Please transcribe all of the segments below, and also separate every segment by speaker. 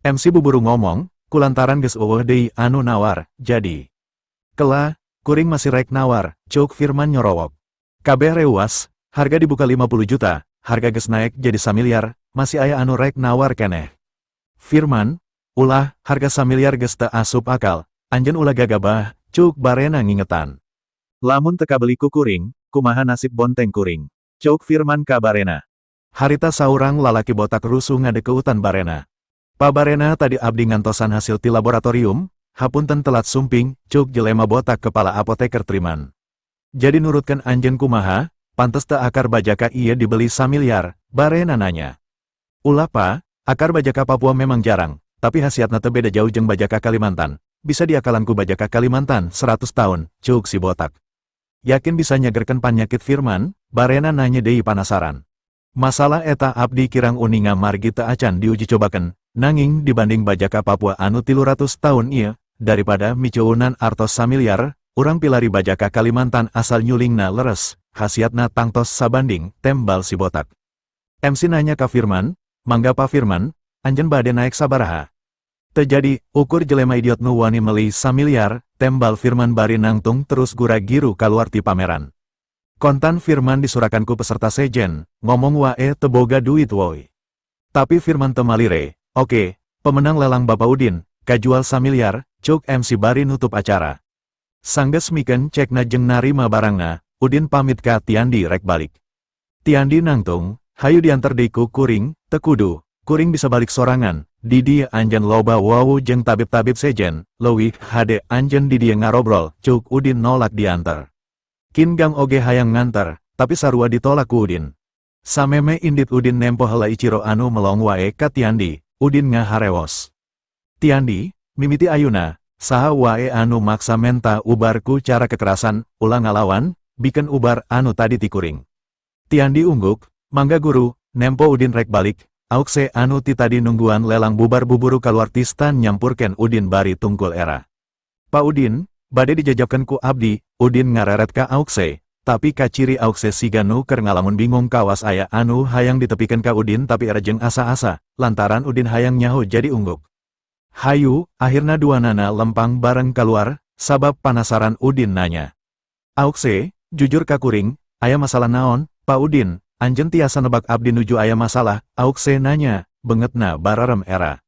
Speaker 1: MC buburu ngomong, kulantaran geus euweuh deui anu nawar, jadi. Kela, kuring masih rek nawar, cuk Firman nyorowok. Kabeh reuwas, harga dibuka 50 juta, harga geus naik jadi samiliar, masih aya anu rek nawar keneh. Firman, ulah, harga samiliar geus teu asup akal, anjeun ulah gagabah, cuk Barena ngingetan. Lamun teu kabeli ku kuring, kumaha nasib bonteng kuring? Cuk Firman ka Barena. Harita saurang lalaki botak rusuh ngadekeutan Barena. Pa Barena, tadi abdi ngantosan hasil ti laboratorium, hapunten telat sumping, cuk jelema botak kepala apoteker Triman. Jadi nurutkeun anjeun kumaha, pantes teu akar bajaka ieu dibeli samiliar, Barena nanya. Ulah Pa, akar bajaka Papua memang jarang, tapi khasiatna teu beda jauh jeung bajaka Kalimantan, bisa diakalan ku bajaka Kalimantan 100 tahun, cuk si botak. Yakin bisa nyegerkeun panyakit Firman, Barena nanya deui panasaran. Masalah eta abdi kirang uninga margi teu acan diuji cobakeun, nanging dibanding bajaka Papua anu 300 tahun ieu, daripada miceunan artos samiliar, urang pilari bajaka Kalimantan asal nyulingna leres, khasiatna tangtos sabanding, tembal si botak. MC nanya ka Firman, mangga Pa Firman, anjeun bade naek sabaraha? Teu jadi, ukur jelema idiot nu wani meli samiliar, tembal Firman bari nangtung terus gura giru kaluar ti pameran. Kontan Firman disurakan ku peserta sejen, ngomong wae teu boga duit woi. Tapi Firman teu malire, oke, pemenang lelang Bapak Udin, kajual samiliar, cuk MC bari nutup acara. Sanggeus mikeun cekna jeung narima barangna, Udin pamit ka Tiandi rek balik. Tiandi nangtung, hayu diantar deui ku kuring, teu kudu, kuring bisa balik sorangan, di dieu anjeun loba wawu jeung tabib-tabib sejen, leuwih hade anjeun di dieu ngarobrol, cuk Udin nolak diantar. Kin Gang oge hayang ngantar, tapi sarua ditolak ku Udin. Sameme indit Udin nempo heula Ichiro anu melong wae ka Tiandi, Udin ngaharewos. Tiandi, mimiti ayuna, saha wae anu maksa menta ubar ku cara kekerasan, ulah ngalawan, bikeun ubar anu tadi ti kuring. Tiandi ungguk, mangga guru, nempo Udin rek balik, Aukse anu ti tadi nungguan lelang bubar buburu kaluar ti stan nyampurkeun Udin bari tungkul era. Pa Udin, bade dijajabkeun ku abdi, Udin ngareret ka Aukse, tapi kaciri Aukse siga nu keur ngalamun bingung kawas aya anu hayang ditepikeun ka Udin tapi era jeung asa-asa, lantaran Udin hayang nyaho jadi ungguk. Hayu, akhirna duanana lempang bareng kaluar, sabab panasaran Udin nanya. Aukse, jujur ka kuring, aya masalah naon, Pa Udin, anjeun tiasa nebak abdi nuju aya masalah, Aukse nanya, beungeutna bararem era.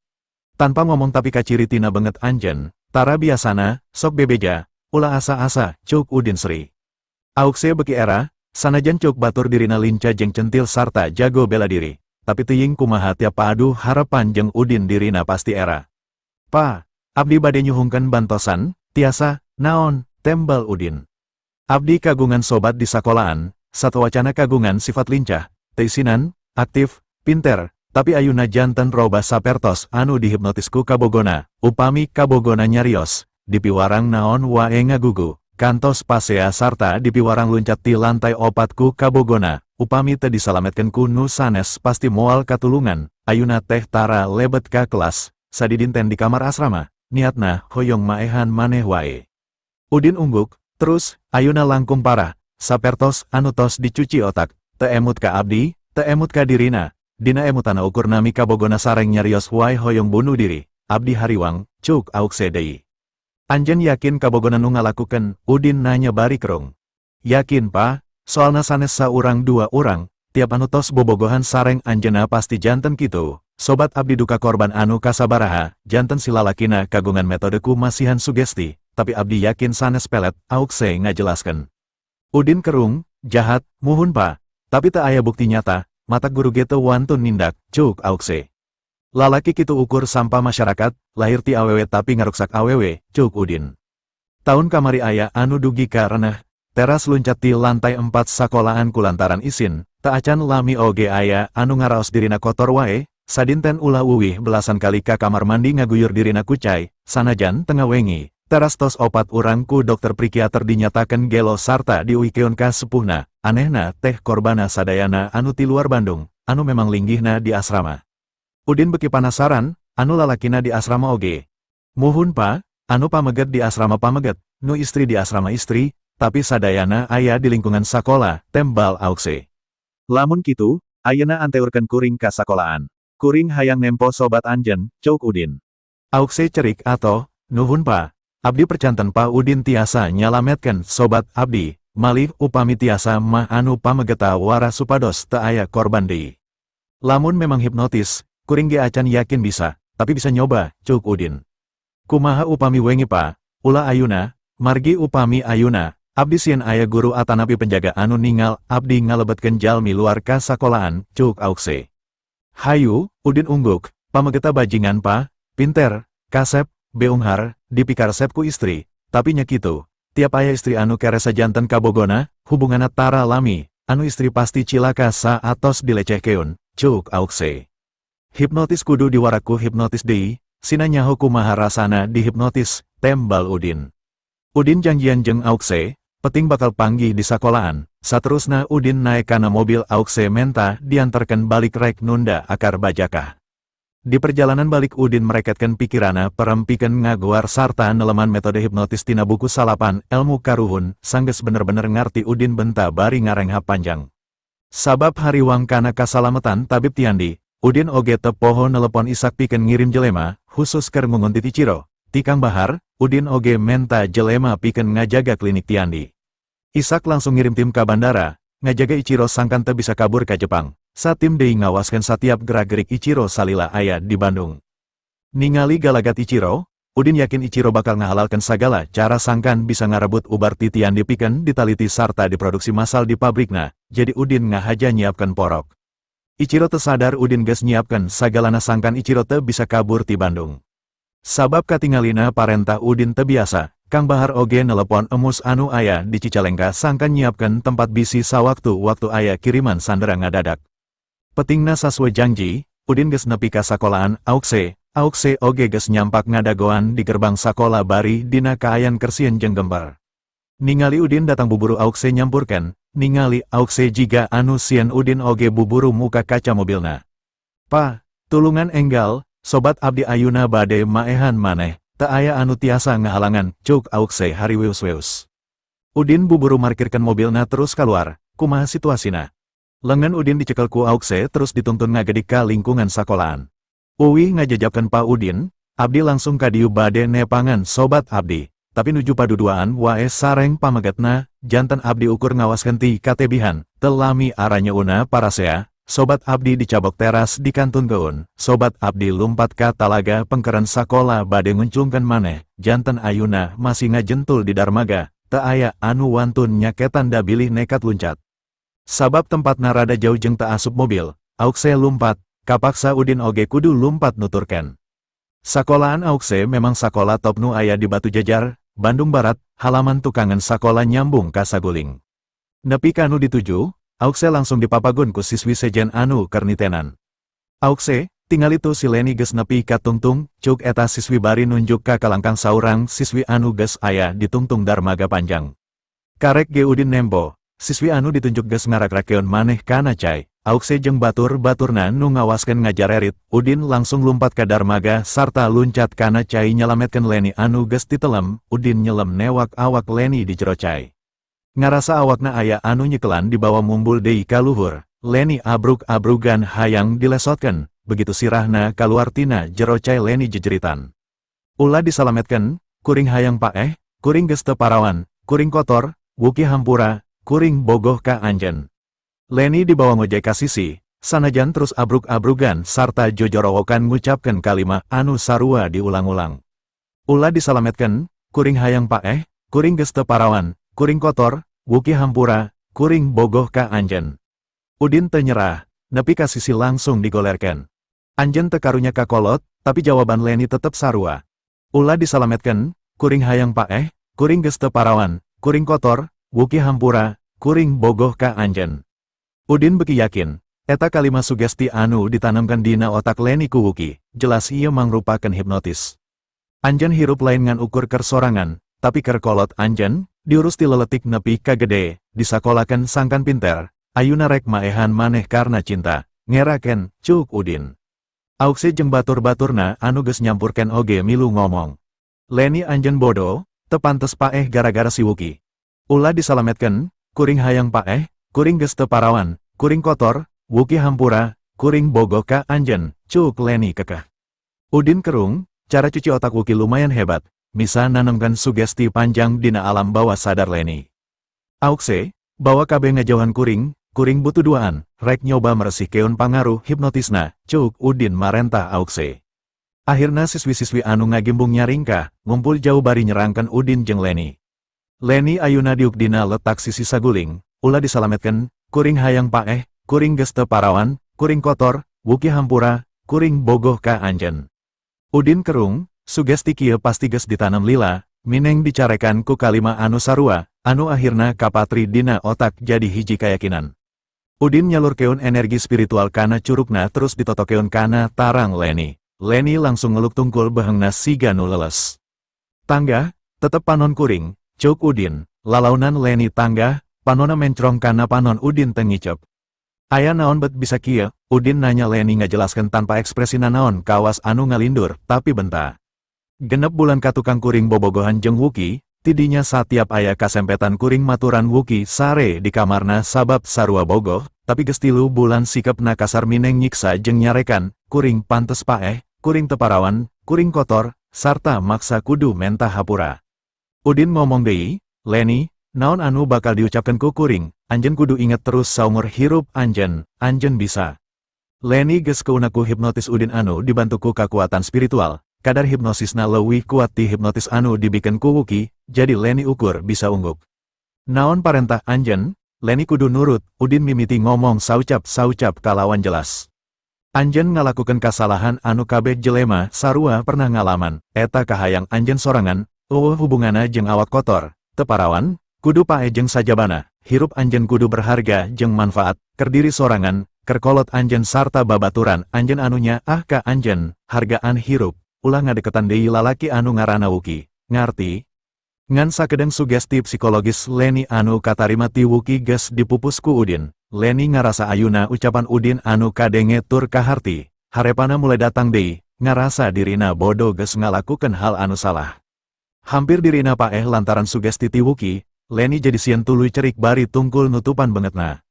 Speaker 1: Tanpa ngomong tapi kaciri tina beungeut anjeun, tara biasana, sok bebeja, ulah asa-asa, cuk Udin seri. Aukse beki era, sanajan cuk batur dirina linca jeung centil sarta jago bela diri, tapi teuing kumaha tiap paadu harapan jeung Udin dirina pasti era. Pa, abdi bade nyuhunkeun bantosan, tiasa, naon, tembal Udin. Abdi kagungan sobat di sakolaan, sateuacanna kagungan sifat lincah, teu isinan, aktif, pinter, tapi ayuna janten robah sapertos anu dihipnotis ku kabogona, upami kabogona nyarios, dipiwarang naon wae ngagugu, kantos pasea sarta dipiwarang luncat ti lantai 4 ku kabogona, upami teu disalametkeun ku nu sanes pasti moal katulungan, ayuna teh tara lebet ka kelas, sadidinten di kamar asrama, niatna hoyong maehan maneh wae. Udin ungguk, terus, ayuna langkung parah, sapertos anu tos dicuci otak, teu emut ka abdi, teu emut ka dirina, dina emutanna ukur nami kabogona sareng nyarios wae hoyong bunuh diri, abdi hariwang, cuk Aukse deui. Anjeun yakin kabogona nu ngalakukeun, Udin nanya bari kerung. Yakin Pa, soalna sanes saurang dua urang, tiap anu tos bobogohan sareng anjeunna pasti janten kitu, sobat abdi duka korban anu kasabaraha, janten si lalakina kagungan metode ku masihan sugesti, tapi abdi yakin sanes pelet, Aukse ngajelaskeun. Udin kerung, jahat, muhun Pa, tapi teu aya bukti nyata, matak guru ge teu wantun nindak, cuk Aukse. Lalaki kitu ukur sampah masyarakat, lahir ti awewe tapi ngaruksak awewe, cuk Udin. Tahun kamari aya anu dugi ka reneh, teras luncat ti lantai 4 sakolaan kulantaran isin, teu acan lami oge aya anu ngaraos dirina kotor wae, sadinten ulah uwih belasan kali ka kamar mandi ngaguyur dirina ku cai, sanajan tengah wengi, teras tos opat urang ku dokter psikiater dinyatakan gelo sarta diuihkeun ka sepuhna, anehna teh korbana sadayana anu ti luar Bandung, anu memang linggihna di asrama. Udin beki panasaran, anu lalakina di asrama oge. Muhun Pa, anu pameget di asrama pameget, nu istri di asrama istri, tapi sadayana aya di lingkungan sakola, tembal Aukse. Lamun kitu, ayeuna anteurkeun kuring ka sakolaan. Kuring hayang nempo sobat anjen, ceuk Udin. Aukse cerik atoh, nuhun Pa, abdi percanten Pa Udin tiasa nyalametkeun sobat abdi, malih upami tiasa mah anu pamegeta warah supados teu aya korban deui. Lamun memang hipnotis, kuring ge acan yakin bisa, tapi bisa nyoba, ceuk Udin. Kumaha upami wengi Pa, ulah ayuna, margi upami ayuna, abdi sieun aya guru atanapi penjaga anu ningal abdi ngalebetkeun jalmi luar ka sakolaan, ceuk Aukse. Hayu, Udin ungguk, pamegeta bajingan Pa, pinter, kasep, beunghar, dipikaresep ku istri, tapi nya kitu, tiap aya istri anu keresa janten kabogona, hubunganna tara lami, anu istri pasti cilaka saatos dilecehkeun, ceuk Aukse. Hipnotis kudu diwarak ku hipnotis deui, sina nyaho kumaha rasana dihipnotis, tembal Udin. Udin janjian jeung Aukse, peting bakal panggih di sakolaan, saterusna Udin naek kana mobil Aukse menta diantarkeun balik rek nunda akar bajakah. Di perjalanan balik Udin mereketkeun pikirana perem pikeun ngaguar sarta neleman metode hipnotis tina buku salapan elmu karuhun, sanggeus bener-bener ngarti Udin benta bari ngarenghap panjang. Sabab hariwang kana kasalametan Tabib Tiandi, Udin oge teu poho nelepon Isak pikeun ngirim jelema, khusus keur ngunguntit Ichiro. Ti Kang Bahar, Udin oge menta jelema pikeun ngajaga klinik Tiandi. Isak langsung ngirim tim ka bandara, ngajaga Ichiro sangkan teu bisa kabur ka Jepang. Satim deui ngawaskeun satiap gerak-gerik Ichiro salila aya di Bandung. Ningali galagat Ichiro, Udin yakin Ichiro bakal ngahalalkeun sagala cara sangkan bisa ngarebut ubar ti Tiandi pikeun ditaliti sarta diproduksi massal di pabrikna, jadi Udin ngahaja nyiapkeun porok. Ichiro teu sadar Udin geus nyiapkeun sagalana sangkan Ichiro teu bisa kabur ti Bandung. Sabab katingalina parentah Udin teu biasa, Kang Bahar oge nelepon Emus anu aya di Cicalengka sangkan nyiapkeun tempat bisi sawaktu-waktu aya kiriman sandera ngadadak. Petingna sasuai janji, Udin geus nepi ka sakolaan Aukse, Aukse oge geus nyampak ngadagoan di gerbang sakola bari dina kaayan keur sieun jeung gemper. Ningali Udin datang buburu Aukse nyampurkeun, ningali Aukse jiga anu sieun Udin oge buburu muka kaca mobilna. Pa, tulungan enggal, sobat abdi ayuna bade maehan maneh, teu aya anu tiasa ngahalangan, ceuk Aukse hariweus-weus. Udin buburu markirkeun mobilna terus kaluar, kumaha situasina? Lengan Udin dicekel ku Aukse terus dituntun ngagedik ka lingkungan sakolaan. Uwih ngajajabkeun Pa Udin, abdi langsung ka dieu bade nepangan sobat abdi, tapi nuju paduduaan wae sareng pamegetna, janten abdi ukur ngawaskeun ti katebihan, teu lami aranyeuna parasea, sobat abdi dicabok teras dikantunkeun, sobat abdi lumpat ka talaga pengkeren sakola bade ngunclungkeun maneh, janten ayuna masih ngajentul di darmaga, teu aya anu wantun nyaketan da bilih nekat luncat. Sabab tempatna rada jauh jeung teu asup mobil, Aukse lumpat, kapaksa Udin oge kudu lumpat nuturkeun. Sakolaan Aukse memang sakola top nu aya di Batu Jajar, Bandung Barat, halaman tukangan sakola nyambung ka saguling. Nepi ka nu dituju, Aukse langsung dipapagun ku siswi sejen anu keur nitenan. Aukse, tingali tuh si Leni geus nepi ka tungtung, ceuk eta siswi bari nunjuk ka kalangkang saurang siswi anu geus aya di tungtung darmaga panjang. Karek ge Udin nempo, siswi anu ditunjuk geus ngarakrakeun maneh kana cai, Aukse jeung batur-baturna nu ngawaskeun ngajarerit, Udin langsung lumpat ka darmaga sarta luncat kana cai nyalametkeun Leni anu geus titelem, Udin nyelem newak awak Leni di jero cai. Ngarasa awakna aya anu nyekelan dibawa mumbul deui ka luhur, Leni abrug-abrugan hayang dilesotkeun, begitu sirahna kaluar tina jero cai Leni jejeritan. Ulah disalametkeun, kuring hayang paeh, kuring geus teu parawan, kuring kotor, Wuki hampura, kuring bogoh ka anjeun. Leni dibawa ngojek ka sisi, sanajan terus abrug-abrugan sarta jojorowokan ngucapkeun kalima anu sarua diulang-ulang. Ulah disalametkeun, kuring hayang paeh, kuring geus teu parawan, kuring kotor, Wuki hampura, kuring bogoh ka anjeun. Udin teu nyerah, nepi ka sisi langsung digolerkeun. Anjeun teu karunya ka kolot, tapi jawaban Leni tetep sarua. Ulah disalametkeun, kuring hayang paeh, kuring geus teu parawan, kuring kotor, Wuki hampura, kuring bogoh ka anjeun. Udin beuki yakin, eta kalima sugesti anu ditanamkan dina otak Leni ku Wuki, jelas ieu mangrupakeun hipnotis. Anjeun hirup lain ngan ukur keur sorangan, tapi keur kolot anjeun, diurus ti leletik nepi ka gede, disakolakeun sangkan pinter, ayuna rek maehan maneh karena cinta, ngerakeun, ceuk Udin. Aukse jeung batur-baturna anu geus nyampurkeun oge milu ngomong. Leni anjeun bodoh, teu pantes paeh gara-gara si Wuki. Ulah disalametkeun, kuring hayang paeh, kuring geus teu parawan, kuring kotor, Wuki hampura, Kuring bogoh ka anjeun, cuk Leni kekeh. Udin kerung, cara cuci otak Wuki lumayan hebat, bisa nanemkan sugesti panjang dina alam bawah sadar Leni. Aukse, bawa kabeh ngajauhan kuring, kuring butuh duaan, rek nyoba meresihkeun pangaruh hipnotisna, cuk Udin marentah Aukse. Akhirna siswi-siswi anu ngagimbung nyaringkah, ngumpul jauh bari nyerangkan Udin jeung Leni. Leni ayuna diuk dina letak sisi saguling, ulah disalametkeun, kuring hayang paeh, kuring geus teu parawan, kuring kotor, Wuki hampura, kuring bogoh ka anjeun. Udin kerung, sugesti kieu pasti geus ditanam lila, mineng dicarekan ku kalima anu sarua, anu akhirna kapatri dina otak jadi hiji kayakinan. Udin nyalurkeun energi spiritual kana curugna terus ditotokeun kana tarang Leni. Leni langsung ngeluk tungkul beheungna siga nu leles. Tanggah, tetep panon kuring, cuk Udin, lalaunan Leni tanggah, panona mencrong kana panon. Udin teu ngicep. Aya naon bet bisa kieu? Udin nanya. Leni ngajelaskan tanpa ekspresi nanaon, kawas anu ngalindur, tapi benta. 6 bulan katukang kuring bobogohan jeung Wuki, tidinya satiap aya kasempetan kuring maturan Wuki sare di kamarna sabab sarua bogoh, tapi geus 3 bulan sikapna kasar mineng nyiksa jeung nyarekan, kuring pantes paeh, kuring teu parawan, kuring kotor, sarta maksa kudu menta hapura. Udin ngomong deui, Leni, naon anu bakal diucapkan ku kuring, anjeun kudu inget terus saumur hirup anjeun, anjeun bisa. Leni geus keunak ku hipnotis Udin anu dibantu ku kakuatan spiritual, kadar hipnosisna leuwih kuat ti hipnotis anu dibikeun ku Wuki, jadi Leni ukur bisa ungguk. Naon parentah anjeun, Leni kudu nurut, Udin mimiti ngomong saucap-saucap kalawan jelas. Anjeun ngalakukan kasalahan anu kabeh jelema sarua pernah ngalaman, eta kahayang anjeun sorangan, euweuh hubunganna jeung awak kotor, teu parawan, kudu paeh jeung sajabana, hirup anjeun kudu berharga jeung manfaat, keur diri sorangan, keur kolot anjeun sarta babaturan anjeun anu nyaah ka anjeun, hargaan hirup, ulah ngadeketan deui lalaki anu ngaranna Wuki, ngarti? Ngan sakedeng sugesti psikologis Leni anu katarima ti Wuki geus dipupus ku Udin. Leni ngarasa ayuna ucapan Udin anu kadenge tur kaharti, harepana mulai datang deui, ngarasa dirina bodoh geus ngalakukeun hal anu salah. Hampir dirina paeh lantaran sugesti ti Wuki, Leni jadi sieun tuluy cerik bari tungkul nutupan beungeutna.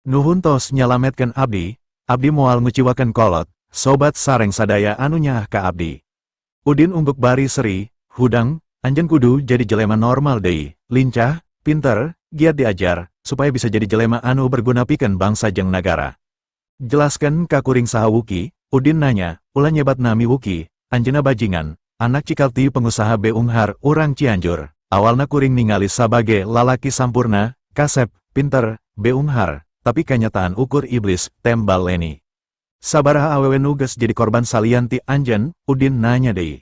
Speaker 1: Nuhun tos nyalametkeun abdi, abdi moal nguciwakeun kolot, sobat sareng sadaya anu nyaah ka abdi. Udin ungguk bari seri, hudang, anjeun kudu jadi jelema normal deui, lincah, pinter, giat diajar, supaya bisa jadi jelema anu berguna pikeun bangsa jeung nagara. Jelaskan ka kuring saha Wuki, Udin nanya, ulah nyebat nami Wuki, anjeunna bajingan, anak cikal ti pengusaha beunghar urang Cianjur, awalna kuring ningali sabage lalaki sampurna, kasep, pinter, beunghar, tapi kanyataan ukur iblis, tembal Leni. Sabaraha awewe nu geus jadi korban salian ti anjeun, Udin nanya deui.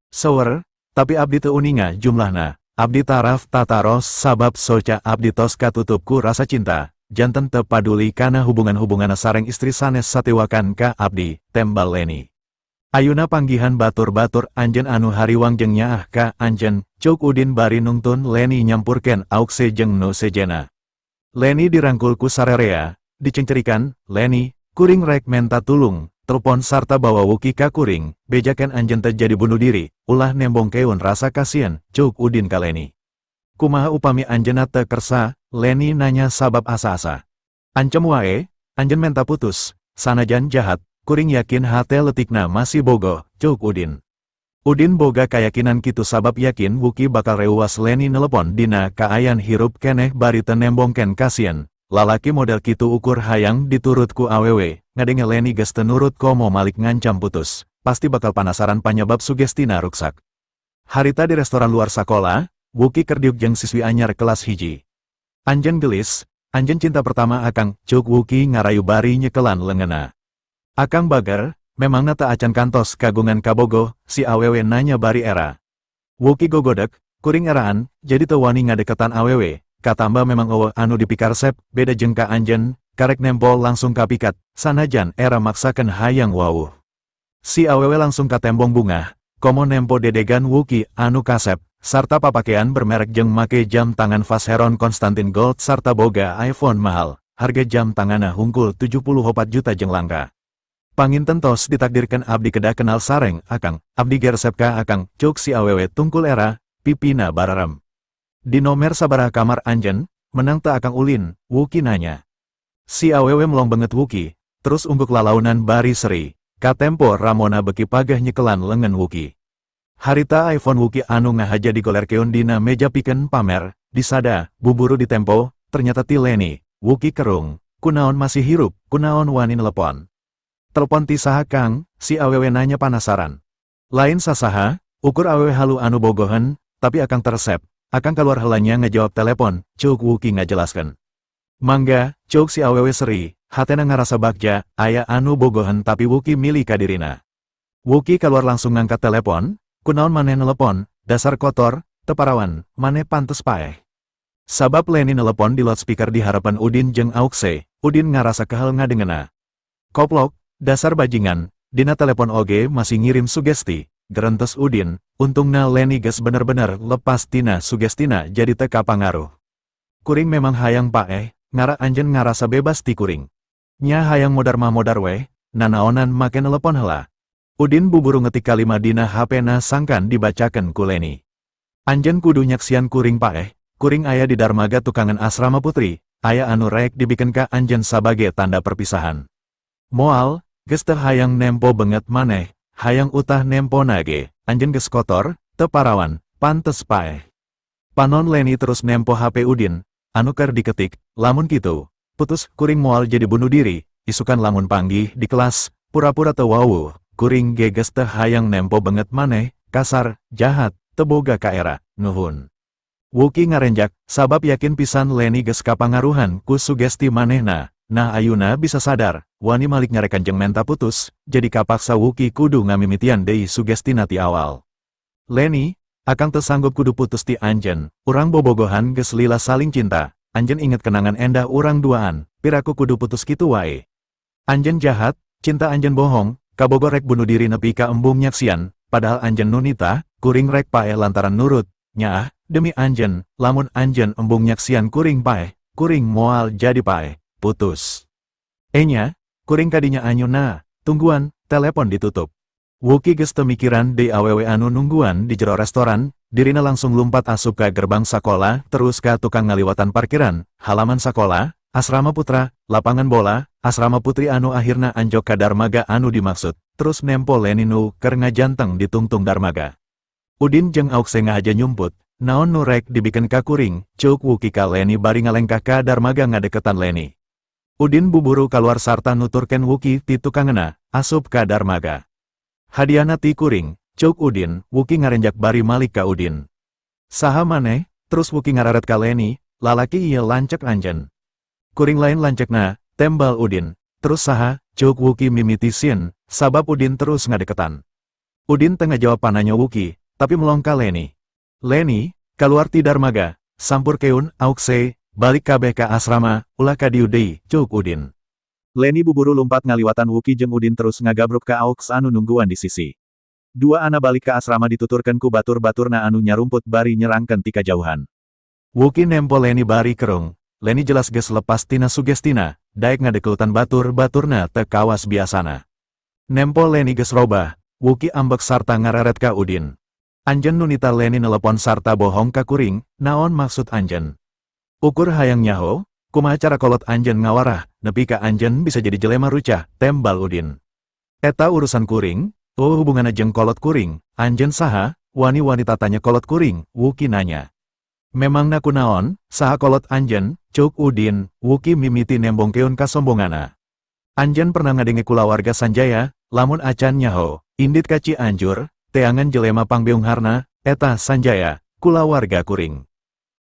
Speaker 1: Seueur, tapi abdi teu uninga jumlahna, abdi taraf tataros sabab soca abdi tos katutup ku rasa cinta, janten teu paduli kana hubungan-hubunganna sareng istri sanes satiwakan ka abdi, tembal Leni. Ayuna panggihan batur-batur anjeun anu hariwang jeung nyaah ka anjeun, cuk Udin bari nungtun Leni nyampurkeun aukse jeung nu sejenna. Leni dirangkul ku sarerea, dicencerikan, Leni, kuring rek menta tulung, telepon sarta bawa Wuki ka kuring, bejakeun anjeun teu jadi bunuh diri, ulah nembongkeun rasa kasieun, cuk Udin ka Leni. Kumaha upami anjeunna teu kersa, Leni nanya sabab asa-asa. Ancem wae, anjeun menta putus, sanajan jahat, kuring yakin hate letikna masih bogoh, cuk Udin. Udin boga kayakinan kitu sabab yakin Wuki bakal reuwas Leni nelepon dina kaayan hirup keneh bari teu nembongkeun kasieun. Lalaki model kitu ukur hayang diturut ku awewe, ngadenge Leni geus teu nurut komo malik ngancam putus, pasti bakal panasaran panyebab sugestina ruksak. Harita di restoran luar sakola, Wuki keur diuk jeung siswi anyar kelas 1. Anjeun geulis, anjeun cinta pertama akang, cuk Wuki ngarayu bari nyekelan leungeunna. Akang bager, memangna teu acan kantos kagungan kabogoh, si awewe nanya bari era. Wuki gogodek, kuring eraan, jadi teu wani ngadeketan awewe, katamba memang euweuh anu dipikaresep, beda jeung ka anjeun, karek nempo langsung kapikat, sanajan era maksakeun hayang wawuh. Si awewe langsung katembong bungah, komo nempo dedegan Wuki anu kasep, sarta papakean bermerek jeung make jam tangan Vacheron Constantin Gold sarta boga iPhone mahal, harga jam tanganna hungkul 74 juta jeung langka. Panginten tos ditakdirkan abdi kedah kenal sareng akang, abdi ge resep ka akang, cuk si awewe tungkul era, pipina bararem. Di nomer sabaraha kamar anjeun, menang teu akang ulin, Wuki nanya. Si awewe melong beungeut Wuki, Terus ungguk lalaunan bari seri, katempo Ramona beki pageh nyekelan lengan Wuki. Harita iPhone Wuki anu ngahaja digolerkeun dina meja pikeun pamer, disada, buburu ditempo, ternyata ti Leni. Wuki kerung, kunaon masih hirup, kunaon wani nelepon. "Telepon ti saha, Kang?" si awewe nanya panasaran. "Lain sasaha, ukur awewe halu anu bogohen, tapi akang teu resep, akang keluar heula nya ngejawab telepon," cuk Wuki ngajelaskan. "Mangga," cuk si awewe seri, hatena ngarasa bagja, aya anu bogohen tapi Wuki milih kadirina. Wuki keluar langsung ngangkat telepon, "Kunaon maneh nelepon, dasar kotor, teu parawan, maneh pantes paeh." Sabab Leni nelepon di loudspeaker di harapan Udin jeng Aukse, Udin ngarasa kehel ngadengena. "Koplok, dasar bajingan, dina telepon oge masih ngirim sugesti," gerentes Udin. Untungna Leni ges bener-bener lepas tina sugestina, jadi teu kapangaruh. "Kuring memang hayang paeh, ngara anjen ngarasa bebas ti kuring. Nya hayang modar mah modar weh, nanaonan make nelepon hela." Udin buburu ngetik kalimat dina HP-na sangkan dibacakan ku Leni. "Anjen kudu nyaksian kuring paeh, kuring aya di darmaga tukangan asrama putri, aya anu rek dibikin ka anjen sabage tanda perpisahan." "Moal, geus teu hayang nempo benget maneh, hayang utah nempo nage, anjen geus kotor, teu parawan, pantes paeh." Panon Leni terus nempo HP Udin, anu keur diketik, "Lamun kitu, putus, kuring moal jadi bunuh diri, isukan lamun panggih di kelas, pura-pura teu wawuh, kuring ge geus teu hayang nempo benget maneh, kasar, jahat, teu boga kaera, nuhun." Wuki ngarenjak, sabab yakin pisan Leni geus kapangaruhan ku sugesti manehna, nah ayuna bisa sadar, wani malik nyarekan jeung menta putus, jadi kapaksa Wuki kudu ngamimitian deui sugestina ti awal. "Leni, akang teu sanggup kudu putus ti anjen, urang bobogohan geus lila saling cinta, anjen inget kenangan endah urang duaan, piraku kudu putus kitu wae. Anjen jahat, cinta anjen bohong, kabogoh rek bunuh diri nepi ka embung nyaksian, padahal anjen nu nitah, kuring rek paeh lantaran nurut, nyaah, demi anjen, lamun anjen embung nyaksian kuring paeh, kuring moal jadi paeh, putus. Enya, kuring kadinya anyuna, tungguan," telepon ditutup. Wuki geus teu mikiran deui awewe anu nungguan di jero restoran, dirina langsung lumpat asup ka gerbang sakola, terus ka tukang ngaliwatan parkiran, halaman sakola, asrama putra, lapangan bola, asrama putri anu akhirna anjok ka darmaga anu dimaksud, terus nempo Leni nu keur ngajanteng di tungtung darmaga. Udin jeung Aukse ngahaja nyumput, "Naon nu rek dibikin ka kuring?" cuk Wuki ka Leni bari ngalengkah ka darmaga ngadeketan Leni. Udin buburu kaluar sarta nuturkeun Wuki ti tukangena, asup ka darmaga. "Hadiahna ti kuring," cuk Udin. Wuki ngarenjak bari malik ka Udin. "Saha maneh?" Terus Wuki ngararet ka Leni, "Lalaki ieu lancek anjen." "Kuring lain lancekna," tembal Udin. "Terus saha?" cuk Wuki mimiti sieun, sabab Udin terus ngadeketan. Udin teu ngajawab pananya Wuki, tapi melong ka Leni. "Leni, kaluar ti darmaga, sampurkeun, Aukse, balik kabeh ka asrama, ulah ka dieu deui," cuk Udin. Leni buburu lumpat ngaliwatan Wuki jeung Udin terus ngagabruk ka Aux anu nungguan di sisi. Duana balik ka asrama dituturkeun ku batur-baturna anu nyarumput bari nyerangkeun ti kajauhan. Wuki nempo Leni bari kerung, Leni jelas geus lepas tina sugestina, daek ngadekeutan batur-baturna teu kawas biasana. Nempo Leni geus robah, Wuki ambek sarta ngareret ka Udin. "Anjen nu nitah Leni nelepon sarta bohong ka kuring, naon maksud anjen? Ukur hayang nyaho, kumaha cara kolot anjen ngawarah, nepi ka anjen bisa jadi jelema rucah?" tembal Udin. "Eta urusan kuring, oh hubunganna jeung kolot kuring, anjen saha, wani-wani tatanya kolot kuring?" Wuki nanya. "Memangna kunaon, saha kolot anjen?" cuk Udin. Wuki mimiti nembongkeun kasombongana. "Anjen pernah ngadenge kulawarga Sanjaya? Lamun acan nyaho, indit ka Cianjur, teangan jelema pangbeungharna, eta Sanjaya, kulawarga kuring."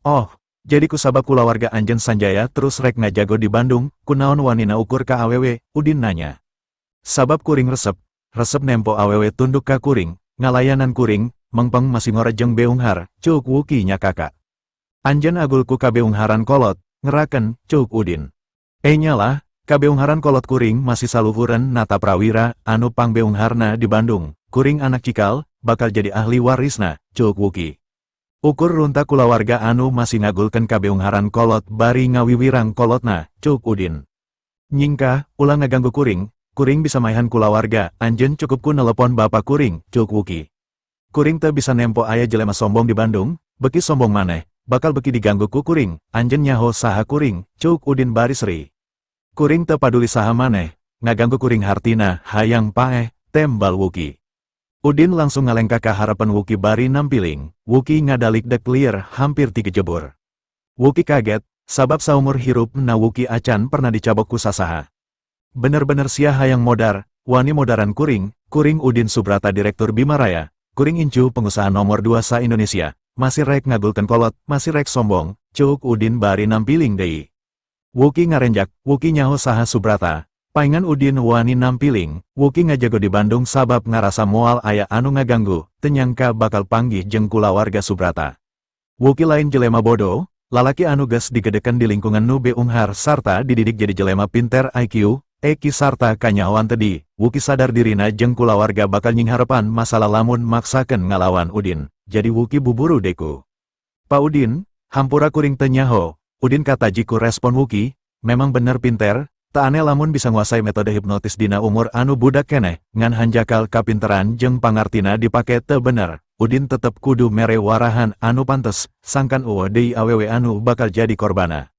Speaker 1: "Oh, jadi kusabab kulawarga anjen Sanjaya terus rek ngajago di Bandung, kunaon wanina ukur ka awewe?" Udin nanya. "Sabab kuring resep, resep nempo awewe tunduk ka kuring, ngalayanan kuring, mengpeng masih ngora jeung beunghar," cuk Wuki nyakaka. "Anjen agul ku kabeungharan kolot, ngeraken," cuk Udin. "Enya lah, kabeungharan kolot kuring masih saluhureun Nata Prawira, anu pangbeungharna di Bandung, kuring anak cikal, bakal jadi ahli warisna," cuk Wuki. "Ukur runta kulawarga anu masih ngagulkeun kabeungharan kolot bari ngawiwirang kolotna," cuk Udin. "Nyingkah, ulah ngaganggu kuring, kuring bisa maehan kulawarga, anjen cukup ku nelepon bapak kuring," cuk Wuki. "Kuring teu bisa nempo aya jelema sombong di Bandung, beki sombong maneh, bakal beki diganggu ku kuring, anjen nyaho saha kuring?" cuk Udin bari seri. "Kuring teu paduli saha maneh, ngaganggu kuring hartina hayang paeh, tembal Wuki. Udin langsung ngalengkah ka harapan Wuki bari nampiling, Wuki ngadalik dek liar hampir tiga jebur. Wuki kaget, sabab saumur hirup na Wuki acan pernah dicabok ku sasaha. Bener-bener sia hayang modar, wani modaran kuring, kuring Udin Subrata Direktur Bima Raya, kuring incu pengusaha nomor 2 sa Indonesia, masih rek ngagulkeun kolot, masih rek sombong, ceuk Udin bari nampiling deui. Wuki ngarenjak, Wuki nyaho saha Subrata, paingan Udin wani nampiling, Wuki ngajago di Bandung sabab ngarasa moal aya anu ngaganggu, teu nyangka bakal panggih jeung kulawarga Subrata. Wuki lain jelema bodoh, lalaki anu geus digedekeun di lingkungan nu beunghar sarta dididik jadi jelema pinter IQ, EQ sarta kanyahoan tedi, Wuki sadar dirina jeung kulawarga bakal nyingharepan masalah lamun maksakeun ngalawan Udin, jadi Wuki buburu deku. "Pak Udin, hampura kuring teu nyaho," Udin kataji ku respon Wuki, memang bener pinter, tak aneh lamun bisa nguasai metode hipnotis dina umur anu budak keneh, ngan hanjakal kapinteran jeung pangartina dipake teu bener, Udin tetep kudu mere warahan anu pantes, sangkan euweuh deui awewe anu bakal jadi korbana.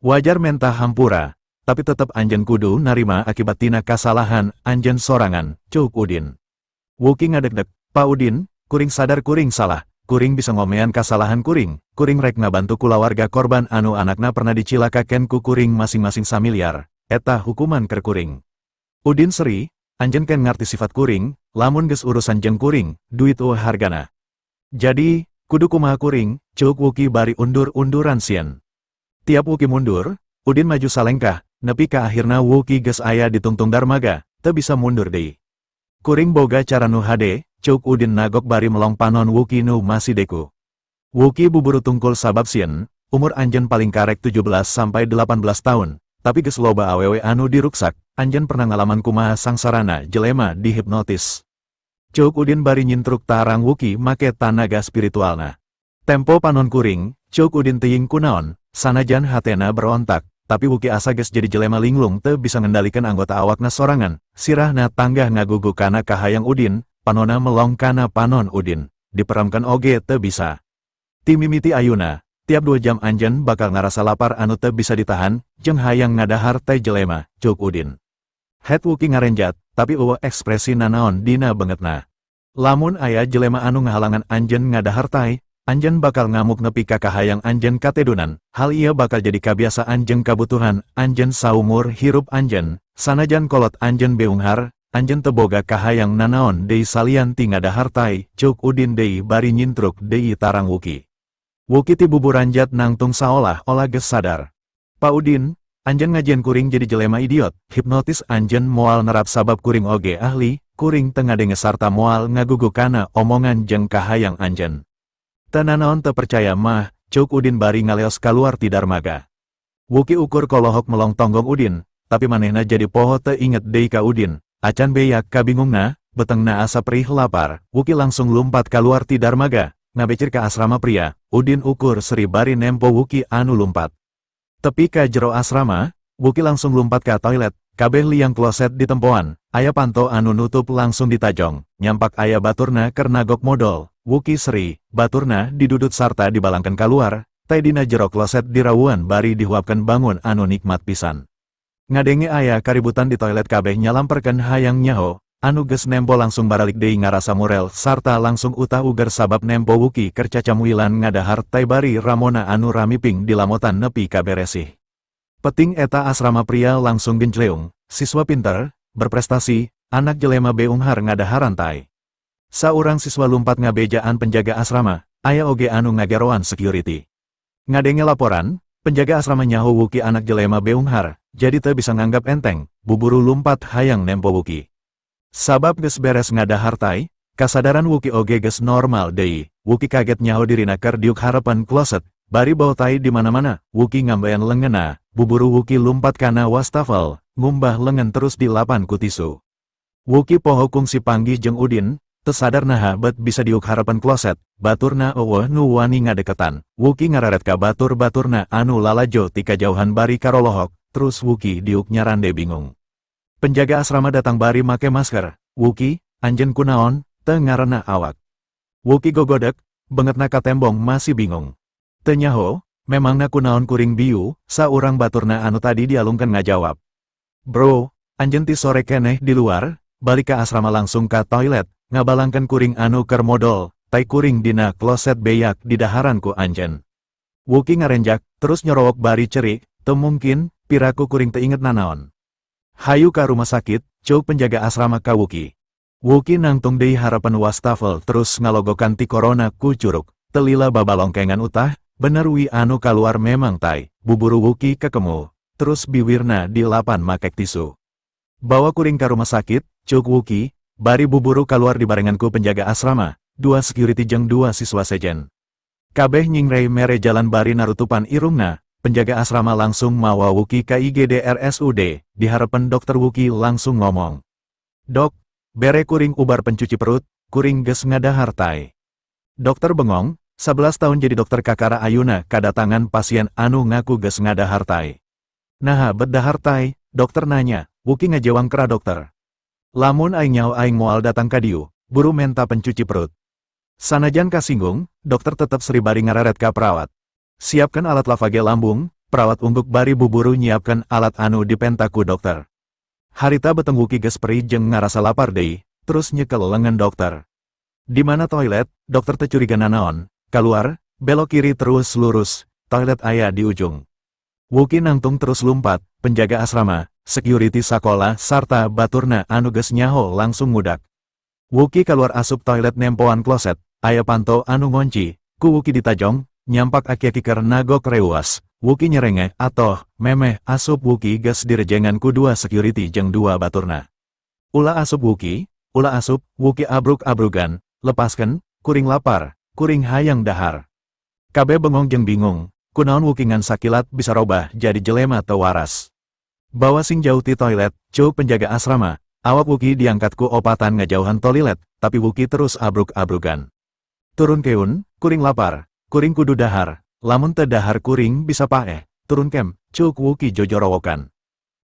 Speaker 1: "Wajar menta hampura, tapi tetep anjeun kudu narima akibat tina kasalahan anjeun sorangan," ceuk Udin. Wuki ngadegdeg, "Pak Udin, kuring sadar kuring salah, kuring bisa ngomean kasalahan kuring, kuring rek ngabantu kulawarga korban anu anakna pernah dicilakakeun ku kuring masing-masing samiliar, eta hukuman keur kuring." Udin seri, "Anjeun kan ngarti sifat kuring, lamun geus urusan jeung kuring, duit euweuh hargana. Jadi, kudu kumaha kuring?" ceuk Wuki bari undur-unduran sieun. Tiap Wuki mundur, Udin maju salengkah, nepi ka akhirna Wuki geus aya di tungtung darmaga, teu bisa mundur deui. "Kuring boga cara nu hade," ceuk Udin nagok bari melong panon Wuki nu masih deku. Wuki buburu tungkul sabab sieun, "Umur anjeun paling karek 17 sampai 18 tahun, tapi geus loba awewe anu diruksak, anjeun pernah ngalaman kumaha sangsarana jelema dihipnotis?" Ceuk Udin bari nyintruk tarang Wuki make tanaga spiritualna. "Tempo panon kuring," ceuk Udin teuing kunaon, sanajan hatena berontak, tapi Wuki asa geus jadi jelema linglung teu bisa ngendalikan anggota awakna sorangan, sirahna tanggah ngagugu kana kahayang Udin, panona melong kana panon Udin, diperamkan oge teu bisa. "Ti mimiti ayuna, tiap 2 jam anjeun bakal ngarasa lapar anu teu bisa ditahan, jeung hayang ngadahar tai jelema," ceuk Udin. Het Wuki ngarenjat, tapi euweuh ekspresi nanaon dina beungeutna. "Lamun aya jelema anu ngahalangan anjeun ngadahar tai, anjeun bakal ngamuk nepi ka kahayang anjeun katedunan, hal ieu bakal jadi kabiasaan jeung kabutuhan anjeun saumur hirup anjeun, sanajan kolot anjeun beunghar, anjeun teu boga kahayang nanaon deui salian ti ngadahar tai," ceuk Udin deui bari nyintruk deui tarang Wuki. Wuki ti buburanjat nangtung saolah-olah geus sadar. "Pak Udin, anjeun ngajieun kuring jadi jelema idiot, hipnotis anjeun moal nerap sabab kuring oge ahli, kuring teu ngadenge sarta moal ngagugu kana omongan jeung kahayang anjeun. Teu nanaon teu percaya mah," ceuk Udin bari ngaleos kaluar ti darmaga. Wuki ukur kolohok melong tonggong Udin, tapi manehna jadi poho teu inget deui ka Udin, acan beyak kabingungna, betengna asa perih lapar, Wuki langsung lumpat kaluar ti darmaga, ngabecir ka asrama pria, Udin ukur seri bari nempo Wuki anu lumpat. Tepi ka jero asrama, Wuki langsung lumpat ka toilet, kabeh liang kloset ditempoan, aya panto anu nutup langsung ditajong, nyampak aya baturna keur nagok modol, Wuki seri, baturna didudut sarta dibalangkeun kaluar, tai dina jero kloset dirawuan bari dihuapkeun bangun anu nikmat pisan. Ngadenge aya kaributan di toilet kabeh nyalamperkeun hayang nyaho, anu geus nempo langsung baralik deui ngarasa murel sarta langsung utah uger sabab nempo Wuki keur cacamuilan ngadahar tai bari ramona anu ramiping dilamotan nepi ka beresih. Peting eta asrama pria langsung gencleung, siswa pinter, berprestasi, anak jelema beunghar ngadaharan tai. Saurang siswa lumpat ngabejaan penjaga asrama, aya oge anu ngageroan security. Ngadenge laporan, penjaga asrama nyaho Wuki anak jelema beunghar, jadi teu bisa nganggap enteng, buburu lumpat hayang nempo Wuki. Sabab geus beres ngadahar tai, kasadaran Wuki oge geus normal deui, Wuki kaget nyaho dirina keur diuk harapan kloset, bari bau tai di mana-mana, Wuki ngambean leungeunna, buburu Wuki lumpat kana wastafel, ngumbah leungeun terus dilapan ku tisu. Wuki poho kungsi panggih jeung Udin, teu sadar naha bet bisa diuk harapan kloset, baturna euweuh nu wani ngadeketan, Wuki ngararet ka batur-baturna anu lalajo ti kajauhan bari karolohok, terus Wuki diuk nyarande bingung. Penjaga asrama datang bari make masker, "Wuki, anjeun kunaon, teu ngarenah awak?" Wuki gogodek, beungeutna katembong masih bingung. "Teu nyaho, memangna kunaon kuring biu?" saurang baturna anu tadi dialungkeun ngajawab. "Bro, Anjeun ti sore keneh di luar, balik ke asrama langsung ka toilet, ngabalangkeun kuring anu keur modol, tai kuring dina kloset beak didaharan ku anjeun. Wuki ngarenjak, terus nyorowok bari cerik, teu mungkin, piraku kuring teu inget nanaon. Hayu ka rumah sakit, ceuk penjaga asrama ka Wuki. Wuki nangtung deui harapan wastafel terus ngalogokan tikorona ku curuk, teu lila babalongkengan utah, bener wi anu kaluar memang tai, buburu Wuki kekemu, terus biwirna dilapan makek tisu. Bawa kuring ka rumah sakit, ceuk Wuki, bari buburu kaluar dibarengan ku penjaga asrama, dua security jeung dua siswa sejen. Kabeh nyingrey mere jalan bari narutupan irungna, penjaga asrama langsung mawa Wuki ka IGD RSUD, dihareupeun dokter Wuki langsung ngomong. Dok, bere kuring ubar pencuci perut, kuring geus ngadahar tai. Dokter bengong, 11 tahun jadi dokter kakara ayuna kadatangan pasien anu ngaku geus ngadahar tai. Naha bet dahar tai, dokter nanya, Wuki ngajewang kera dokter. Lamun aing nyaho aing moal datang ka dieu, buru menta pencuci perut. Sanajan kasinggung, dokter tetep seri bari ngareret ka perawat. Siapkan alat lavage lambung, perawat ungguk bari buburu nyiapkan alat anu dipenta ku dokter. Harita beteng Wuki geus perih jeung ngarasa lapar deui, terus nyekel lengan dokter. Di mana toilet, dokter teu curiga nanaon, keluar, belok kiri terus lurus, toilet aya di ujung. Wuki nangtung terus lumpat, penjaga asrama, security sakola sarta baturna anu geus nyaho langsung ngudak. Wuki keluar asup toilet nempoan kloset, aya panto anu ngonci, ku Wuki ditajong, nyampak aki-aki keur nagok reuas, Wuki nyerenge, atoh, memeh asup Wuki geus direjengan ku dua security jeung dua baturna. Ulah asup Wuki, ulah asup, Wuki abruk-abrugan, lepaskan, kuring lapar, kuring hayang dahar. Kabeh bengong jeung bingung, kunaon Wuki ngan sakilat bisa robah jadi jelema teu waras. Bawa sing jauh ti toilet, ceuk penjaga asrama, awak Wuki diangkat ku opatan ngajauhan toilet, tapi Wuki terus abruk-abrugan. Turunkeun, kuring lapar, kuring kudu dahar, lamun teu dahar kuring bisa paeh, turunkeun, ceuk Wuki jojorowokan.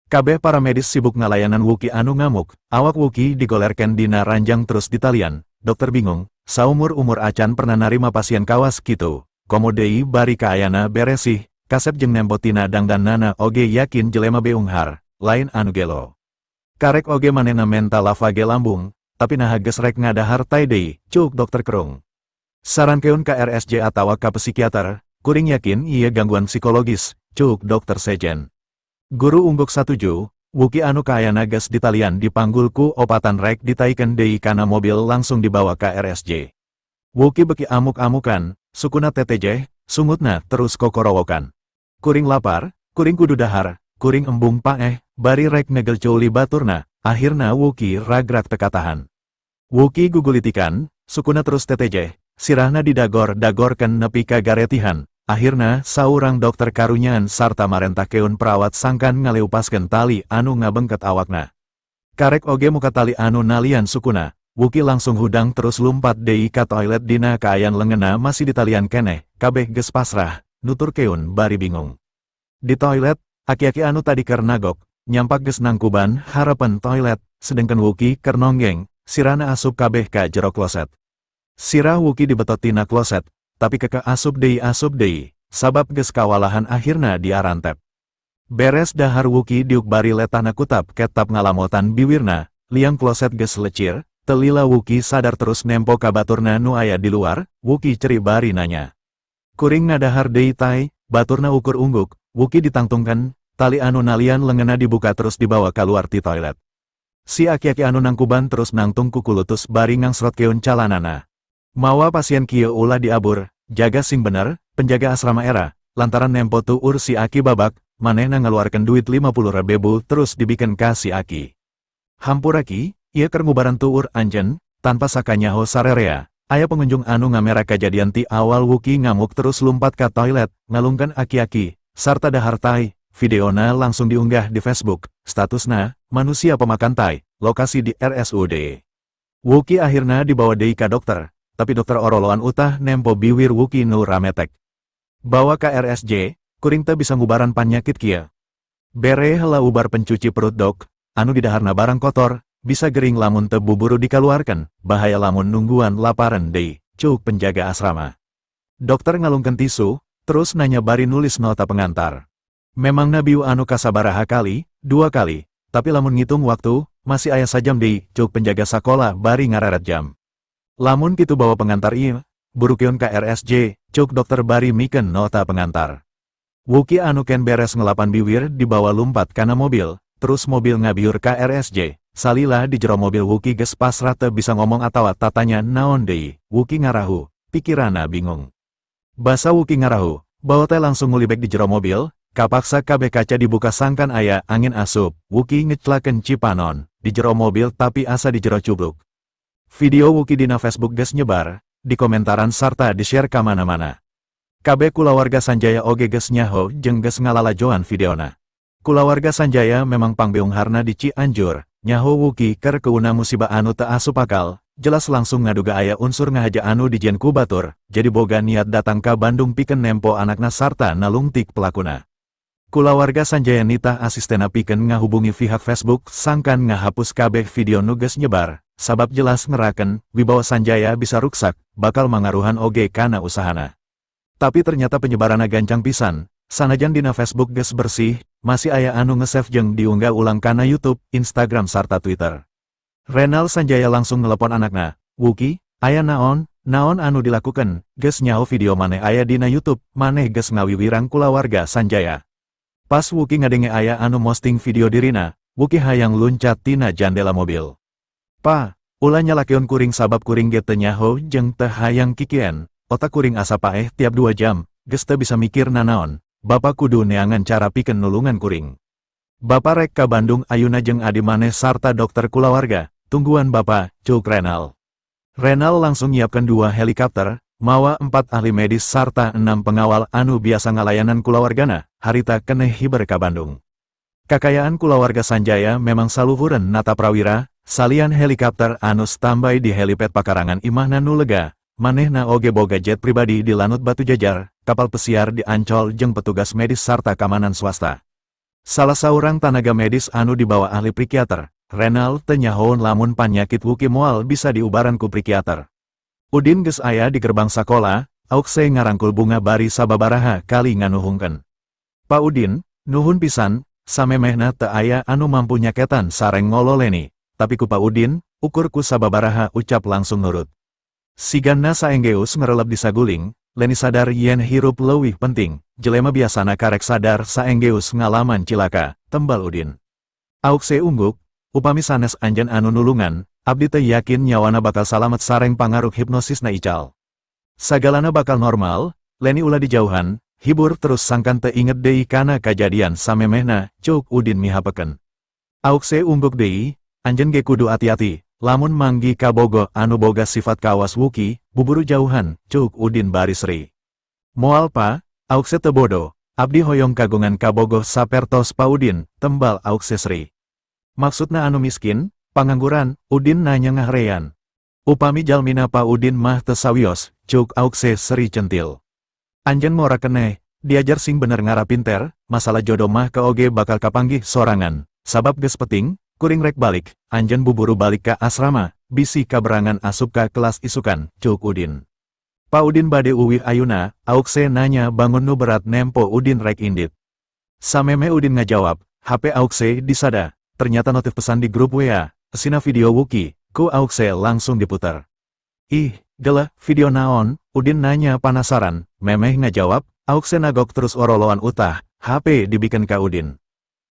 Speaker 1: Kabeh paramedis sibuk ngalayanan Wuki anu ngamuk, awak Wuki digolerkeun dina ranjang terus ditalian, dokter bingung, saumur-umur acan pernah narima pasien kawas kitu, komo deui bari kaayana beresih, kasep jeung nempo tina dangdanana oge yakin jelema beunghar, lain anu gelo. Karek oge manehna menta lavage lambung, tapi naha geus rek ngadahar tai deui, ceuk dokter kerung. Sarankeun ka RSJ atawa ka psikiater, kuring yakin ieu gangguan psikologis, ceuk dokter sejen. Guru ungguk satuju, Wuki anu kaayana geus ditalian dipanggul ku opatan rek ditaikeun deui kana mobil langsung dibawa ka RSJ. Wuki beki amuk-amukan, sukuna tetejeh, sungutna terus kokorowokan. Kuring lapar, kuring kudu dahar, kuring embung paeh, bari rek negel culi baturna, akhirna Wuki ragrak teu katahan. Wuki gugulitikan, sukuna terus tetejeh, sirahna didagor-dagorkeun nepi ka garetihan, akhirna saurang dokter karunyaan sarta marentahkeun perawat sangkan ngaleupaskeun tali anu ngabengket awakna. Karek oge muka tali anu nalian sukuna, Wuki langsung hudang terus lumpat deui ka toilet dina kaayan leungeunna masih ditalian keneh, kabeh geus pasrah, nuturkeun bari bingung. Di toilet, aki-aki anu tadi keur nagok, nyampak geus nangkuban harapan toilet, sedengkeun Wuki keur nonggeng, sirahna asup kabeh ka jero kloset. Sirah Wuki dibetot tina kloset, tapi kekeh asup deui, sabab geus kawalahan akhirna diarantep. Beres dahar Wuki diuk bari letahna kutap ketap ngalamotan biwirna, liang kloset geus lecir, teu lila Wuki sadar terus nempo ka baturna nu aya di luar, Wuki ceri bari nanya. Kuring ngadahar deui tai, baturna ukur ungguk, Wuki ditangtungkeun, tali anu nalian leungeunna dibuka terus dibawa kaluar ti toilet. Si aki-aki anu nangkuban terus nangtung kukulutus bari ngangsrotkeun calanana. Mawa pasien kieu ulah diabur, jaga sing bener, penjaga asrama era, lantaran nempo tuur si aki babak, manehna ngaluarkeun duit 50 ribu terus dibikeun ka si aki. Hampura ki, ieu keur ngubaran tuur anjeun, tanpa sakanyaho sarerea, aya pengunjung anu ngamera kajadian ti awal Wuki ngamuk terus lumpat ka toilet, ngalungkeun aki-aki, sarta dahar tai, videona langsung diunggah di Facebook, statusna, manusia pemakan tai, lokasi di RSUD. Wuki akhirna dibawa deui ka dokter, tapi dokter oroloan utah nempo biwir Wuki nu rametek. Bawa ka RSJ, kuring teu bisa ngubaran panyakit kieu. Bere heula ubar pencuci perut dok, anu didaharna barang kotor, bisa gering lamun teu buburu dikaluarkeun, bahaya lamun nungguan laparen deui, ceuk penjaga asrama. Dokter ngalungkeun tisu, terus nanya bari nulis nota pengantar. Memangna biu anu kasabaraha kali, dua kali, Tapi lamun ngitung waktu, masih aya sajam deui, ceuk penjaga sakola bari ngareret jam. Lamun kitu bawa pengantar ieu, burukeun ka RSJ, ceuk dokter bari mikeun nota pengantar. Wuki anu can beres ngelapan biwir dibawa lumpat kana mobil, terus mobil ngabiur ka RSJ. Salila di jero mobil Wuki geus pasrah, teu bisa ngomong atawa tatanya naon deui. Wuki ngarahu, pikirana bingung. Basa Wuki ngarahu, bawa teh langsung ngulibek di jero mobil, kapaksa kabeh kaca dibuka sangkan aya angin asup. Wuki ngeclakeun cipanon, di jero mobil tapi asa di jero cubluk. Video Wuki dina Facebook geus nyebar, di komentaran sarta di-share ka mana-mana. Kabeh kulawarga Sanjaya oge geus nyaho jeung geus ngalalajoan videona. Kulawarga Sanjaya memang pangbeungharna di Cianjur, nyaho Wuki keur keuna musibah anu teu asup akal, jelas langsung ngaduga aya unsur ngahaja anu dijieun ku batur, jadi boga niat datang ka Bandung pikeun nempo anakna sarta nalungtik pelakuna. Kulawarga Sanjaya nitah asistena pikeun ngahubungi pihak Facebook sangkan ngahapus kabeh video nu geus nyebar, sabab jelas ngeraken wibawa Sanjaya bisa ruksak, bakal mangaruhan oge kana usahana. Tapi ternyata penyebaranna gancang pisan, sanajan dina Facebook geus bersih, masih aya anu nge-save jeung diunggah ulang kana YouTube, Instagram sarta Twitter. Renal Sanjaya langsung nelepon anakna, "Wuki, aya naon, naon anu dilakukan, geus nyaho video maneh aya dina YouTube, maneh geus ngawiwirang kulawarga Sanjaya?" Pas Wuki ngadenge aya anu posting video dirina, Wuki hayang luncat tina jandela mobil. "Pa, ulah nyalakeun kuring sabab kuring ge teu nyaho jeung teu hayang kikien, otak kuring asa paeh tiap 2 jam, geus teu bisa mikir nanaon, Bapak kudu neangan cara pikeun nulungan kuring. Bapak rek ka Bandung ayuna jeung adi maneh sarta dokter kulawarga, tungguan Bapak," ceuk Renal. Renal langsung nyiapkan dua helikopter, mawa empat ahli medis sarta enam pengawal anu biasa ngalayanan kulawargana, harita keneh hiber ka Bandung. Kakayaan kulawarga Sanjaya memang saluhureun nataprawira, salian helikopter anu standby di helipad pakarangan imahna nu lega, manehna oge boga jet pribadi di Lanud Batujajar, kapal pesiar di Ancol jeung petugas medis sarta keamanan swasta. Salah saurang tanaga medis anu dibawa ahli psikiater, Renal teu nyahoeun lamun panyakit Wuki moal bisa diubaran ku psikiater. Udin geus aya di gerbang sakola, Aukse ngarangkul bunga bari sababaraha kali nganuhungkeun. "Pak Udin, nuhun pisan, samemehna teu aya anu mampu nyaketan sareng ngolo Leni, tapi ku Pak Udin, ukur ku sababaraha ucap langsung nurut. Sigana saenggeus ngerelep di saguling, Leni sadar yen hirup leuwih penting, jelema biasana karek sadar saenggeus ngalaman cilaka," tembal Udin. Aukse ungguk, "Upami sanes anjeun anu nulungan, abdi teu yakin nyawana bakal salamet sareng pangaruh hipnosisna ical. Sagalana bakal normal, Leni ulah dijauhan, hibur terus sangkan teu inget deui kana kajadian samemehna," ceuk Udin mihapeken. Aukse ungguk deui, "Anjeun ge kudu ati-ati, lamun manggi kabogoh anu boga sifat kawas Wuki, buburu jauhan," ceuk Udin bari seri. "Moal Pa, Aukse teu bodo, abdi hoyong kagungan kabogoh sapertos Pa Udin," tembal Aukse seri. "Maksudna anu miskin, pangangguran?" Udin nanya ngahreyan. "Upami jalmina Pa Udin mah teu sawios," ceuk Aukse seri centil. "Anjeun ngora keneh, diajar sing bener ngarah pinter, masalah jodoh mah ke oge bakal kapanggih sorangan, sabab geus peting, kuring rek balik, anjeun buburu balik ka asrama, bisi kaberangan asup ka kelas isukan," ceuk Udin. "Pa Udin bade uwih ayuna?" Aukse nanya bangun nu berat nempo Udin rek indit. Samemeh Udin ngajawab, HP Aukse disada, ternyata notif pesan di grup WA, esina video Wuki, ku Aukse langsung diputar. "Ih, gelah, video naon?" Udin nanya penasaran, memeh ngajawab, Aukse nagok terus oroloan utah, HP dibikeun ka Udin.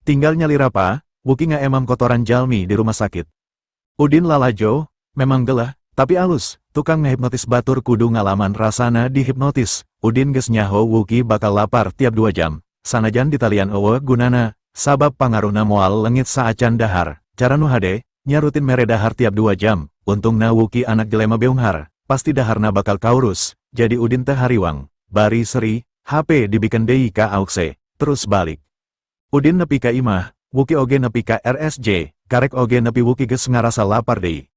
Speaker 1: "Tinggal nyalira Pa, Wuki emam kotoran jalmi di rumah sakit." Udin lalajo, "Memang gelah, tapi alus, tukang ngehipnotis batur kudu ngalaman rasana dihipnotis." Udin geus nyaho Wuki bakal lapar tiap 2 jam, sanajan ditalian euweuh gunana, sabab pangaruhna moal lengit saacan dahar, cara nu hade, nya rutin mere dahar tiap 2 jam, untungna Wuki anak jelema beunghar, pasti daharna bakal kaurus, jadi Udin teh hariwang. Bari seri, HP dibikeun deui ka Aukse, terus balik. Udin nepi ka imah, Wuki oge nepi ka RSJ, karek oge nepi Wuki geus ngarasa lapar deui.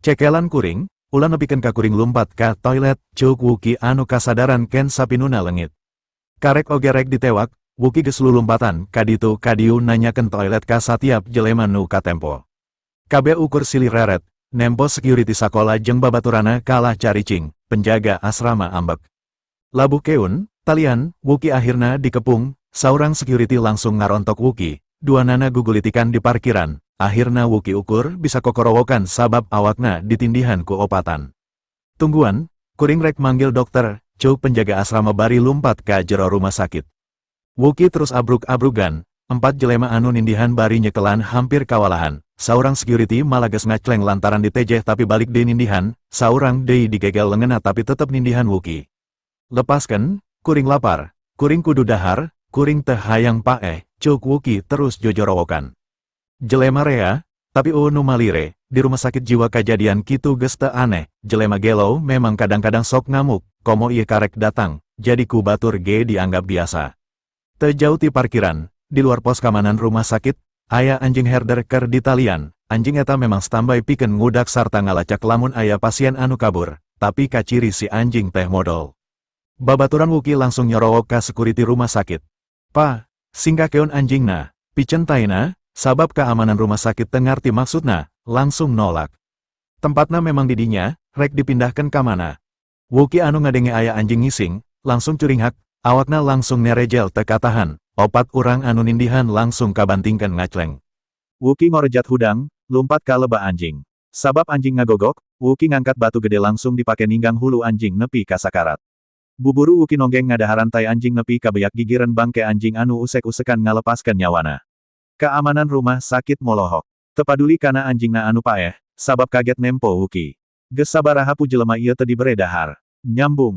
Speaker 1: "Cekelan kuring, ulah nepikeun ka kuring lumpat ka toilet," ceuk Wuki anu kasadaran ken sapinuna lengit. Karek oge rek ditewak, Wuki geus lulumpatan kaditu kadieu nanyakeun toilet ka satiap jelema nu katempo. Kabeh ukur silih reret, nempo security sakola jeung babaturana kalah caricing, penjaga asrama ambek. Labuh keun, talian, Wuki akhirna dikepung, saurang security langsung ngarontok Wuki, Duanana gugulitikan di parkiran, akhirna Wuki ukur bisa kokorowokan sabab awakna ditindihan ku opatan. "Tungguan, kuring rek manggil dokter," ceuk penjaga asrama bari lumpat ka jero rumah sakit. Wuki terus abruk-abrugan, empat jelema anu nindihan bari nyekelan hampir kawalahan. Saurang security malah geus ngacleng lantaran ditejeh tapi balik deui nindihan, saurang deui digegel leungeunna tapi tetep nindihan Wuki. "Lepaskan, kuring lapar, kuring kudu dahar, kuring teu hayang paeh," ceuk Wuki terus jojorowokan. Jelema rea, tapi euweuh nu malire, di rumah sakit jiwa kajadian kitu geus teu aneh, jelema gelo memang kadang-kadang sok ngamuk, komo ieu karek datang, jadi ku batur ge dianggap biasa. Teu jauh ti parkiran, di luar pos keamanan rumah sakit, aya anjing herder keur ditalian. Anjing eta memang standby pikeun ngudak sarta ngalacak lamun aya pasien anu kabur, tapi kaciri si anjing teh modol. Babaturan Wuki langsung nyorowok ka security rumah sakit. "Pa, singkakeun anjingna, piceun taena," sabab keamanan rumah sakit teu ngarti maksudna, langsung nolak. "Tempatna memang didinya, rek dipindahkan ka mana?" Wuki anu ngadenge aya anjing ngising, langsung curinghak, awakna langsung nerejel teu katahan, opat urang anu nindihan langsung kabantingkeun ngacleng. Wuki ngorejat hudang, lumpat ka lebah anjing. Sabab anjing ngagogok, Wuki ngangkat batu gede langsung dipake ninggang hulu anjing nepi ka sakarat. Buburu Wuki nonggeng ngadaharan tai anjing nepi ka beak gigireun, bangke anjing anu usek-usekan ngalepaskeun nyawana. Keamanan rumah sakit molohok. Teu paduli kana anjingna anu paeh, sabab kaget nempo Wuki. Geus sabaraha pu jelema ieu teu dibere dahar. Nyambung.